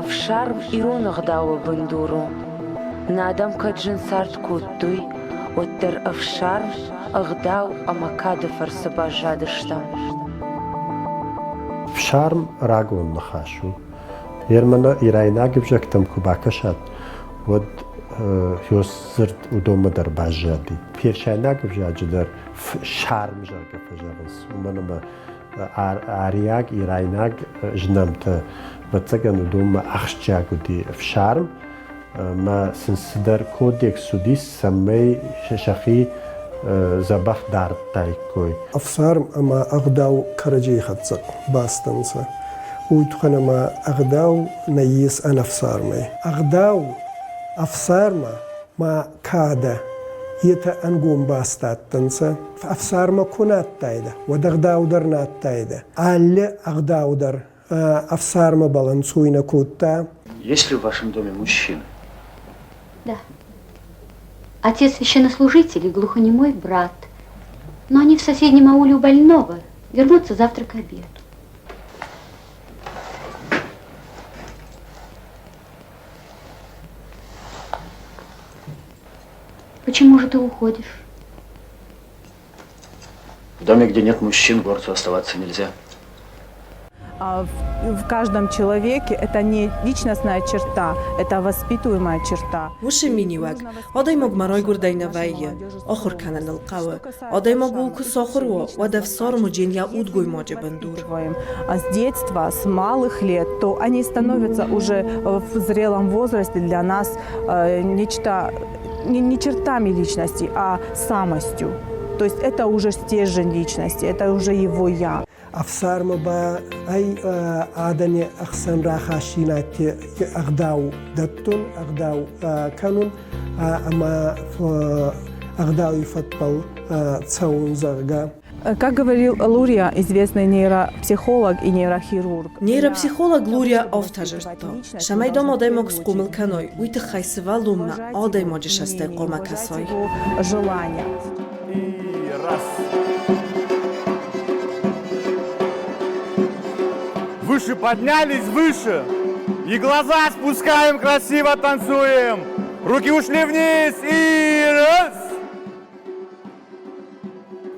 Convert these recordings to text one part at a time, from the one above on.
Ӕфсарм ирон ӕгъдауы бындур у. Нӕ адӕм кӕд зын цард кодтой, уӕддӕр ӕфсарм, ӕгъдау ӕмӕ кады фӕрцы баззадыстӕм. Фсарм рагон ныхас у. Ермана ирайнаг ӕвзӕгтӕм куы бакӕсат, уӕд хёс дзырд уыдонмӕ дӕр баззади. Персайнаг ӕвзаджы дӕр сарм, зӕгъгӕ, фӕзӕгъынц, уымӕн ӕмӕ ариаг, ирайнаг знӕмтӕ, ӕвӕццӕгӕн, уыдонмӕ ахсджиаг уыди ӕфсарм, ӕмӕ сын цыдӕр кодекс уыдис, цӕмӕй сӕхи дзӕбӕх дардтаиккой. Ӕфсарм ӕма ӕгъдау кӕрӕдзей хӕццӕ баст ӕнцӕ. Уой туххӕн ӕма ӕгъдау нӕййес ӕнӕфсармӕй. Ӕгъдау, ӕфсармӕ ма кадӕ, етӕ ӕнгом баст адтӕнцӕ. Ӕфсармӕ ку нӕ адтайдӕ, уӕд ӕгъдау дӕр нӕ адтайдӕ. Алли ӕгъдау дӕр ӕфсармӕбӕл ӕнцойнӕ кодта. Есть ли в вашем доме мужчины? Да. Отец священнослужитель и глухонемой брат. Но они в соседнем ауле у больного. Вернутся завтра к обеду. Почему же ты уходишь? В доме, где нет мужчин, горцу оставаться нельзя. В каждом человеке это не личностная черта, это воспитуемая черта. Уыцы миниуӕг адӕймагмӕ райгуырдӕй нӕ вӕййы, ахуыр кӕнын ыл хъӕуы. Адӕймаг ыл куы сахуыр уа, уӕд ӕфсарм уыдзӕн йӕ удгоймаджы бындур. С детства, с малых лет, то они становятся уже в зрелом возрасте для нас нечто не чертами личности, а самостью. То есть это уже стержень личности, это уже его я. Ӕфсармы ба ӕй адӕми ӕхсӕн рахӕссийнӕдти ӕгъдау дӕттун, ӕгъдау кӕнун ӕма ӕгъдауи фӕдбӕл цӕун, зӕгъгӕ. Как говорил Лурия, известный нейропсихолог и нейрохирург. Нейропсихолог Лурия афтӕ зӕгъдта, цӕмӕй дам адӕймаг схъомыл кӕной, уый тыххӕй сывӕллонмӕ адӕймаджы сӕстӕй хъуамӕ кӕсай. Желание. И раз. Выше поднялись, выше. И глаза спускаем, красиво танцуем. Руки ушли вниз. И раз.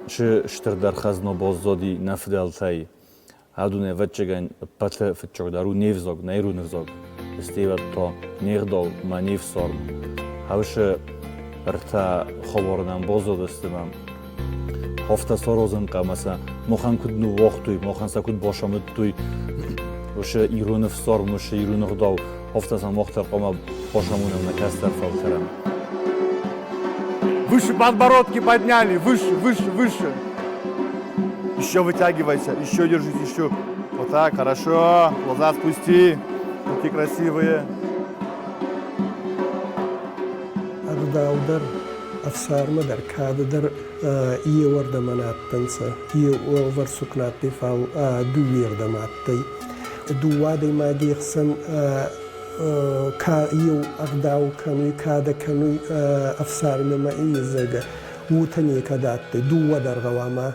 Шы стырдӕр хӕзна баззади нӕ фыдӕлтӕй. Адон, ӕвӕццӕгӕн, ӕппӕты фыццагдӕр у не взаг, нӕ ирон ӕвзаг. Стӕй та не гъдау ӕмӕ не фсарм. Хӕвсы ӕртӕ хабары нӕм баззадысты ӕмӕ афтӕ саразын хъӕуы, сӕ махӕн куыд ныууагътой, махӕн сӕ куыд бацамыдтой, уыцы ирон ӕфсарм, уыцы ирон ӕгъдау, афтӕ сӕ мах дӕр хъуамӕ бацамонӕм нӕ кӕстӕр фӕлтӕрӕн. Выше подбородки подняли, выше, выше, выше. Еще вытягивайся, еще держись, еще. Вот так, хорошо. Глаза спусти. Руки красивые. Ӕгъдау дӕр, ӕфсармӕ дӕр, кадӕ дӕр еуӕрдӕмӕ нӕ адтӕнцӕ, еувӕрсуг нӕ адтӕй, фал дууердӕмӕ адтӕй. Дууӕ адӕймаги хсӕн ка еу ӕгъдау кӕнуй, кадӕ кӕнуй ӕфсармӕмӕ зӕгъгӕ, уотӕ некӕд адтӕй. Дууӕ дӕр гъӕуама.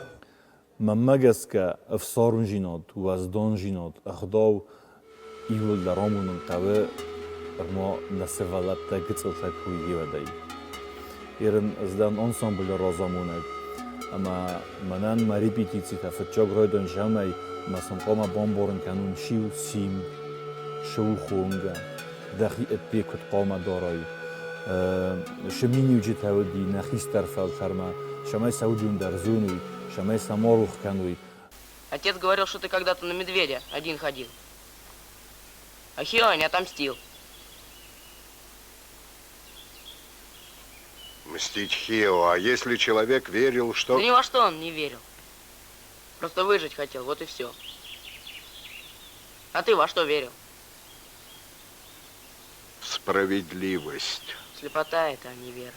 Мӕнмӕ гӕсгӕ, ӕфсармдзинад, уӕздандзинад, ӕгъдау иууылдӕр амонын хъӕуы ӕрмӕ нӕ сывӕллӕттӕ гыццылтӕ куы уыййевӕдӕй. Ирын ӕз дӕн ансамблы разамонӕг, ӕмӕ мӕнӕн мӕ репетицитӕ фыццаг райдайын сӕмӕй ӕмӕ сын хъуамӕ бамбарын кӕнон сиу сим, сыу хонгӕ, дӕхи ӕдде куыд хъуамӕ дарай. Шы миниуджытӕ уыди нӕ хистӕр фӕлтӕрмӕ, цӕмӕй сӕ уыдон дӕр зоной, цӕмӕй сӕ ма рох кӕной. Отец говорил, что ты когда-то на медведя один ходил. А Хио не отомстил. Мстить Хио, а если человек верил, что... Да ни во что он не верил. Просто выжить хотел, вот и все. А ты во что верил? Справедливость. Слепота это, а не вера.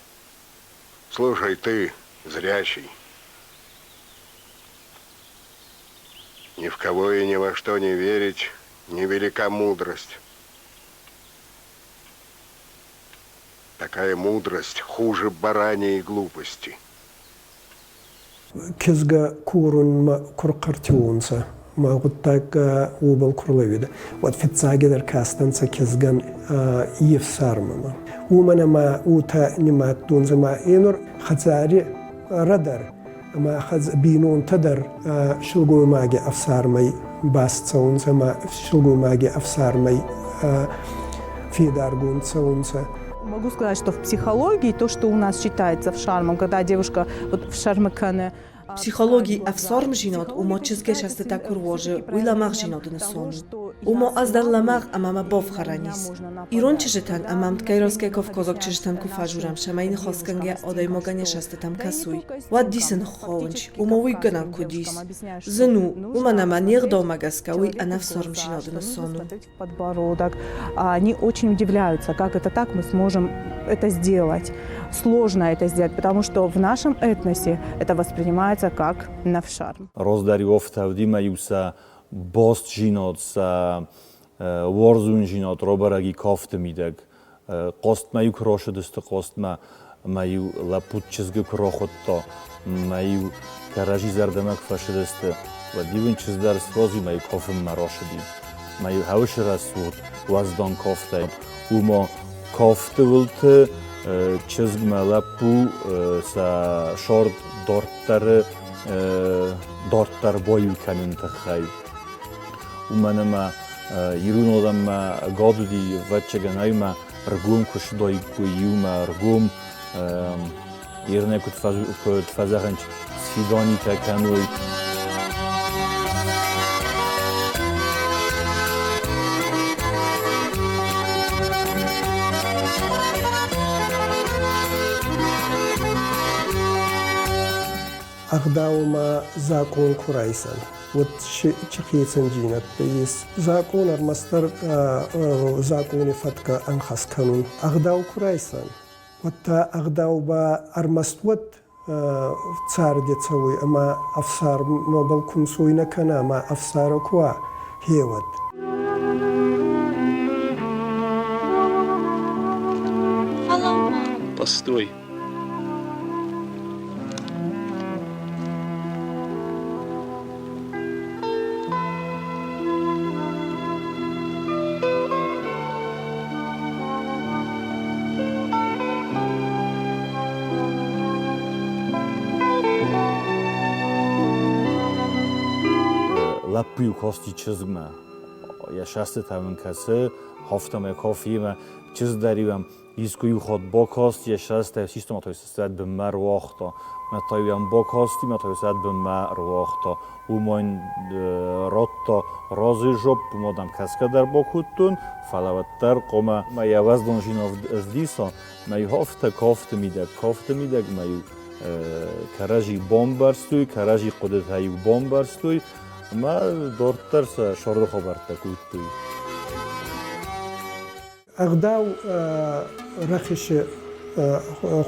Слушай, ты, зрячий, ни в кого и ни во что не верить, невелика мудрость. Такая мудрость хуже бараньей глупости. Кизгӕ корунмӕ ку рхъӕртиуонцӕ. Ма гъуддаг уобӕл ку рлӕууидӕ, уӕд фиццагидӕр кастӕнцӕ кизгӕн е фсармӕмӕ. Уомӕн ӕма уотӕ нимадтонцӕ, ма е нур хӕдзари рӕдӕр ӕма бийнонтӕ дӕр силгоймаги ӕфсармӕй баст цӕунцӕ ӕма силгоймаги ӕфсармӕй федаргонд цӕунцӕ. Могу сказать, что в психологии то, что у нас считается ӕфсармом, когда девушка вот ӕфсӕрмы кӕны, Психологи ӕфсармдзинад ома чызгӕсӕстытӕ куы руазы, уый лӕмӕгъдзинады нысан у. Ома ӕз дӕр лӕмӕгъ ӕмӕ мӕ бафхӕрӕн ис. Ирон чызджытӕн ӕмӕ ӕмткӕй рӕзгӕ кавказаг чызджытӕн куы фӕдзурӕм, цӕмӕй ныхасгӕнгӕ адӕймагӕн йӕ сӕстытӕм кӕсой, уӕд дисы ныххауынц, ома уый гӕнӕн куыд ис. Зын у, уымӕн ӕмӕ не гъдаумӕ гӕсгӕ уый ӕнӕфсармдзинады нысан у. Подбородок. Они очень удивляются, как это так мы сможем это сделать. Сложно это сделать, потому что в нашем этносе это воспринимается как навшарм. Раздӕр-иу ӕфтауди-ма-иу сӕ бастдзинад, сӕ уарзондзинад рабӕрӕг и кафты мидӕг. Хъазтмӕ-иу куы рацыдысты, хъазтмӕ мӕ-иу лӕппу чызгы куы рахуыдта, мӕ-иу кӕрӕдзи зӕрдӕмӕ куы фӕцыдысты, уӕд-иу ын чызг дӕр сразы мӕ-иу кафынмӕ рацыди. Мӕ-иу хӕуысы рӕсугъд уӕздан кафтӕй. Уымӕ кафты уылты чызг мӕ лӕппу сӕ сӕрд дарддӕры дарддӕр баиу кӕнын тыххӕй. Уымӕн ӕмӕ ирон адӕммӕ ӕгад уыди, ӕвӕццӕгӕн, ӕмӕ ргом куы суыдаиккой иумӕ, ргом ирнӕ куыд фӕзӕгъынц, сфиданитӕ кӕной. Ӕгъдаумӕ закъон ку райсӕн, уӕд чи хецӕндзийнӕдтӕ ес. Закъон ӕрмӕстдӕр закъони фӕткӕ ӕнхӕст кӕнун. Ӕгъдау ку райсӕн, уӕдта ӕгъдау ба ӕрмӕст уӕд царди цӕуй ӕма ӕфсармӕбӕл ку нцойнӕ кӕна ӕма ӕфсарӕ ку уа, гье уӕд. Постой. Лӕппу-иу касти чызгмӕ, йӕ сӕстытӕм ын кӕсы, хафта мӕ кофеимӕ, чызг дӕр-иу ӕм Искуы-иу хатт бакаст, йӕ сӕрстӕ систа ма той сӕд бынмӕ руагъта. Мӕ та-иу ӕм бакасти, мӕ та-иу сӕд бынмӕ руагъта. Уымӕн радта разыйы жопп, уымӕ дӕм кӕсгӕ дӕр бакодтон, фӕлӕ уӕддӕр хъуамӕ мӕ йӕ уӕздонзин ӕвдиса, мӕ-иу афтӕ кафты мидӕг, кафты мидӕг мӕ-иу кӕрӕдзи бамбӕрстой, кӕрӕдзи хъуыдытӕ-иу бамбӕрстой ӕмӕ дарддӕр сӕ сӕрды хабӕрттӕ кодтой. Ӕгъдау рӕхиси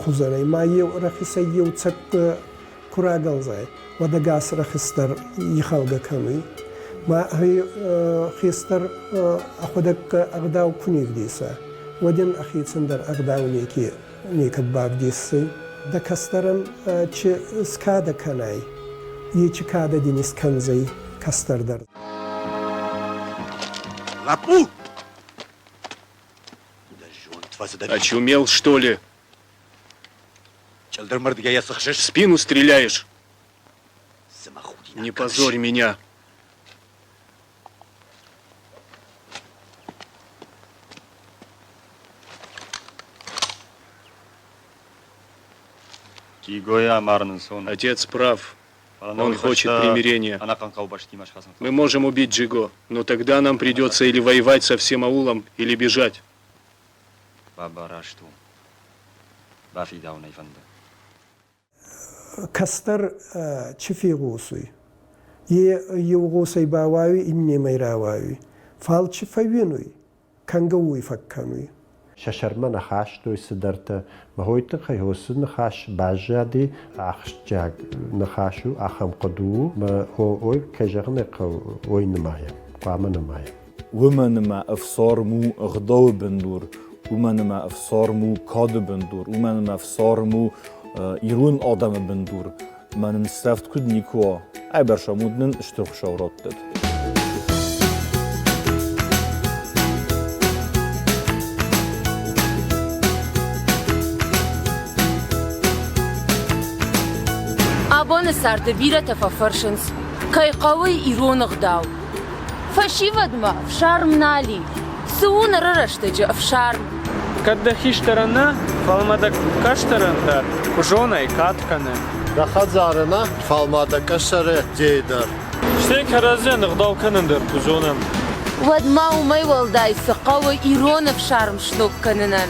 хузӕнӕй ма еу рӕхисӕй еу цӕг ку рагӕлдзай, уӕд ӕгас рӕхис дӕр ихӕлгӕ кӕнуй. Ма хестӕр ӕхуӕдӕг ӕгъдау ку не вдеса, уӕд ин ӕхецӕн дӕр ӕгъдау неке некӕд бавдесдзӕй. Дӕ кӕстӕрӕн чи скадӕ кӕнай, е чи кадӕ дин искӕндзӕй кӕстӕр дӕр. Лӕппу! Очумел, что ли? В спину стреляешь? Не позорь меня. Отец прав. Он хочет примирения. Мы можем убить Джиго, но тогда нам придется или воевать со всем аулом, или бежать. Кӕстӕр чи фегъосуй, е еу гъосӕй бауайуй, иннемӕй рауайуй. Фал чи фӕууинуй, кӕнгӕ уой фӕккӕнуй. Сӕ сӕрмӕ нӕ хастой цыдӕртӕ. Мӕ хойы тыххӕй уыцы ныхас баззади ахсджиаг ныхас у, ахӕм хъуыды у. Мӕ хо, ой, кӕй зӕгъын ӕй хъӕуы, ой нымайӕм, хъуамӕ нымайӕм. Уымӕн ӕмӕ ӕфсарм у ӕгъдауы бындур, уымӕн ӕмӕ ӕфсарм у кады бындур, уымӕн ӕмӕ ӕфсарм у ирон адӕмы бындур. Мӕ нын сӕфт куыд никуы уа, ай бӕрсӕмуд нын стыр Хуыцау раттӕд. Абоны царды бирӕтӕ фӕфӕрсынц, кӕй хъӕуы ирон ӕгъдау. Фӕсивӕдмӕ ӕфсарм нал и. Цы у ныры рӕстӕджы ӕфсарм? Кӕд дӕ хистӕрӕн нӕ, фӕлӕ ма дӕ кӕстӕрӕн дӕр куы зонай, кад кӕны. Дӕ хӕдзары нӕ, фал ма дӕ къӕсӕры ӕддейы дӕр. Стӕй кӕрӕдзийӕн ӕгъдау кӕнын дӕр куы зонӕм. Уӕд ма уымӕй уӕлдай цы хъӕуы ирон ӕфсарм сног кӕнынӕн?